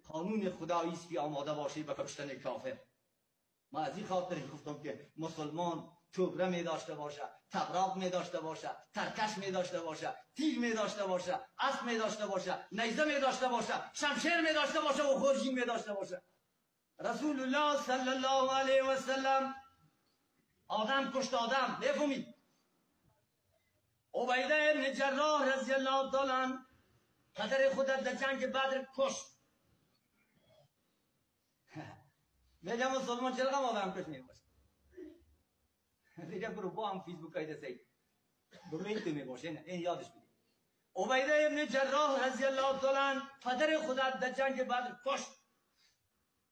قانون خدایی است که آماده باشه به کشتن کافر. ما از این خاطر گفتم که مسلمان چوبره می داشته باشه، تبراق می داشته باشه، ترکش می داشته باشه، تیر می داشته باشه، اسب می داشته باشه، نیزه می داشته باشه، شمشیر می داشته باشه و خورجین می داشته باشه. رسول الله صلی الله علیه و سلم آدم کشت آدم، میفهمید؟ عبیده ابن جراح رضی الله تعالی عنه پدر خود در جنگ بدر کشت. میگم مسلمان چرا آدم کش میباشه؟ دیگه برو با هم فیسبوک های دسته برو این تو میباشه، نه این یادش بده. عبیده ابن جراح رضی الله تعالی عنه پدر خود در جنگ بدر کشت.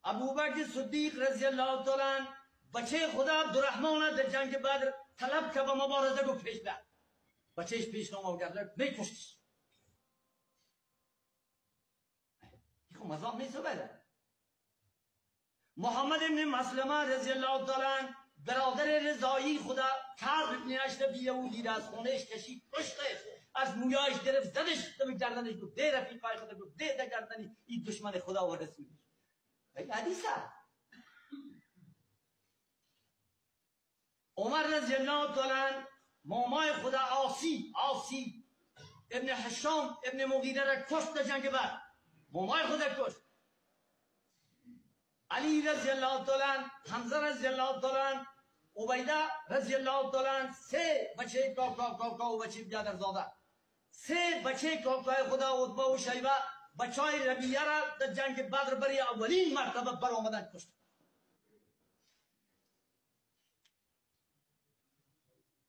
ابوبکر صدیق رضی الله تعالی عنه بچه خدا عبدالرحمن در جنگ بدر طلب که به مبارزه گفت پیش بر. بچهش پیش نام کرد میکشتش. این خب مذاق نیست بده. محمد ابن مسلمه رضی الله تعالی عنه برادر رضایی خدا کعب ابن اشرف یهودی را از خونهش کشید کشتش، از مویایش گرفت زدش به گردنش، گفت ده رفیقای خدا، گفت ده ده گردنی این دشمن خدا و رسولش. این حدیثه. عمر رضی الله تعالی عنه مامای خدا عاصی ابن هشام ابن مغیره را کشت در جنگ بدر. مامای خدا کشت. علی رضی الله تعالی عنه، حمزه رضی الله تعالی عنه، عبیده رضی الله تعالی عنه، سه بچه کاکا و بچه بیادرزاده، سه بچه کاکای خدا عتبه و شیبه بچای ربیعه را در جنگ بدر برای اولین مرتبه برآمدن کشت.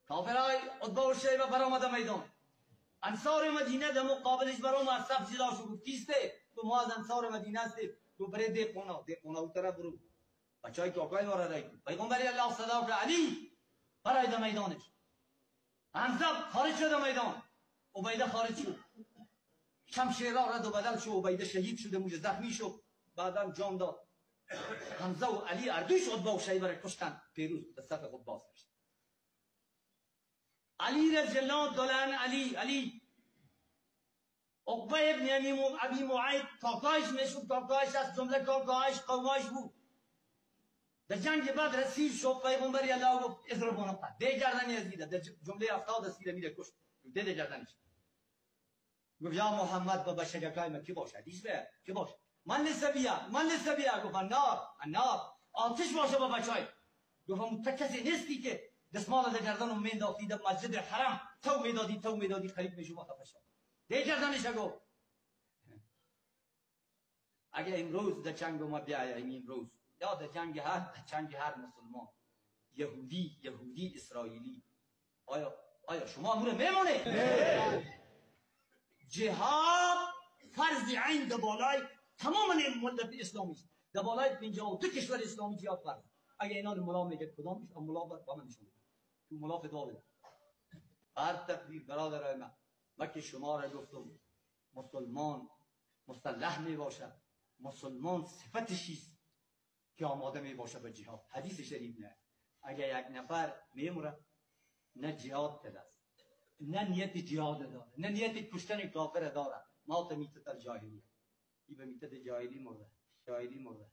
کافرای عتبه و شیبه برآمده میدان. انصار مدینه در مقابلش برآمد، صف جدا شد، گفت کیسته؟ تو ما از انصار مدینه هستیم. تو برای دیقونا او طرف برو، بچه های کاکای ما را رای. پیغمبر الله صدا کرد علی برای در میدانش. حمزه خارج شد میدان، عبیده خارج شد، شمشیرها رد و بدل شد، عبیده شهید شد، موج زخمی شد، بعدا جان داد. حمزه و علی اردوش عتبه و شیبه را کشتن، پیروز به صف خود بازگشت. علی رضی الله تعالی عنه، علی عقبه ابن ابی معیط کاکایش میشد، کاکایش از جمله کاکایش قومایش بود. در جنگ بدر اسیر شد، پیغمبر الله گفت اضرب عنقه، ده گردن یزیده. در جمله 70 اسیر میره کشت، ده گردنش. گفت یا محمد با بشگکای من کی باشه؟ حدیث به کی باشه؟ من لسبیا، من لسبیا. گفت النار، النار، آتش باشه با بچای. گفت تو کسی نیستی که دستمال در گردنم مینداختی در مسجد حرم، تو میدادی تو میدادی قریب میشم خفه شد. ده گردنش گفت. اگه امروز در جنگ ما بیایم، امروز یا در جنگ هر، در جنگ هر مسلمان، یهودی اسرائیلی، آیا شما امور میمونه؟ نه. جهاد فرض عین در بالای تمام ملت اسلامی است. در بالای 52 کشور اسلامی جهاد فرض. اگه اینا رو ملا میگه کدامش؟ ملا با من نشون بده. تو ملا فتوا بده. هر تقدیر برادرای من که شما را گفتم مسلمان مسلح می باشد، مسلمان صفتش است که آماده می باشه به جهاد. حدیث شریف نه. اگه یک نفر میمره نه جهاد کرده است، نه نیت جهاد داره، نه نیت کشتن کافر داره، مات میتت الجاهلیه، ای به میتت جاهلی مرده، جاهلی مرده.